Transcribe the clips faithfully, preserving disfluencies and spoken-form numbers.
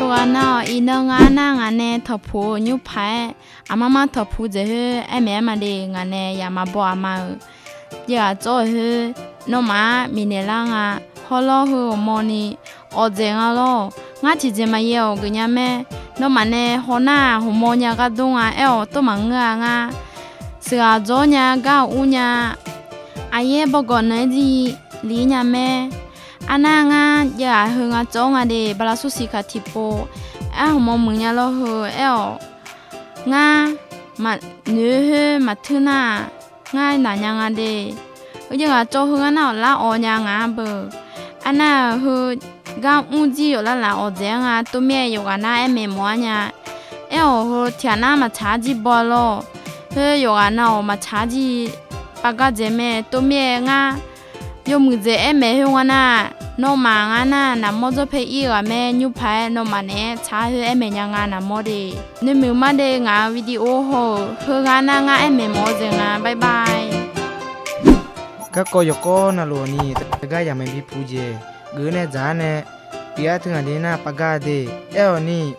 Heughaq nar-awq, iqnan ngar nar ngaq nae tanqpuq-eu nymr paq-aer, aqmar mar tanqpuq dzaeq khoer aer maeq-aer ma de. Ngaq nae yaq maqbaw aqma-euq, yawqghaq tsawr-euq khoer, nawmaf-anr miqnaeq lar nga. Hawlawr heu ghawqmawni awqdzaeq nga lawr. Ngar tiqjeq maqyaer-awq geufnya mae. Nawmaf nae hawnar-aq, hawqmawr nya gardmr nga. Aer-awq, tov maqngeur-a ngar. Sheuqghaq dzawr nya, gar ur nya. Aqyaer bawgawq nanq-aer jir li nya mae. Arnar ngar jav-aq heu nga tsawr nga de, bala sursiq kaq tiqpov. Aer, hawqmawr muiq nya lawr heu. Aer-awq, ngar maqnoeq khoer maqtuir nar-aq, ngar naq nya nga de. Heu jav ghaq tsawr heu ngar nar-awq lar awq nya ngaq-anr beu. Arnar-aq heu gar mr jir yawqlar laf awqdzaeq-anr nga. Tov mir-aer yawqghaq nar aer maeq mawf-ar nya. Aer-awq heu tiqghaq nar maqtsaq-ar jir baw lawr. Khoer yawqghaq nar-awq maqtsaq-ar jir pav gar dzaeq mae. Tov mir-aer ngar yawmuiq dzaeq aer maeq khoer nga nar, nawmaf ngar nar naqmawr dzawrpae ir-eu ghaq mae. Nymr paq-aer nawmaf naeq-aer tsaq-ar khoer aer maeq nya nga naqmawr de. Noeqmuiq mar de ngaq-euq video haw-euq heughaq nar ngar aer maeq mawf-eu dzaeq nga. Bye bye. Garkawv yawqkawv navluf-awq ni, teugar yaqmaf bi puq jeq geuf nae dzaq-ar nae pyeuf-ar teu ngaq de nar pav gar de. Aer-awq ni,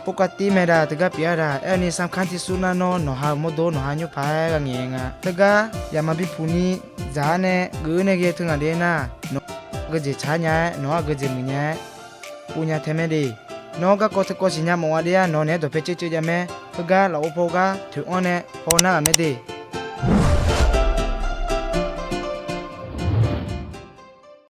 pov kav tir mae da teugar pyeuf-ar da. Aer-awq ni, samkar tiqsur nar nawr nawqha-euq mawrdo nawqha nymr paq-aer ghaq ngaeq nga. Teugar yaqmaf bi puq ni dzaq-ar nae geuf nae ghae teu ngaq de nar, nawq-anr geujeq tsaq nya-aer, nawq-anr geujeq muiq nya-aer, pov nya tae mae de. Nawr garkawv teukawv siqnya mawf nga de-ar, nawq naeq-aer dawqpae ceuv ceuv jav mae. Heugar lafov paw gar toeq-anr nae haw nar ghaq mae de.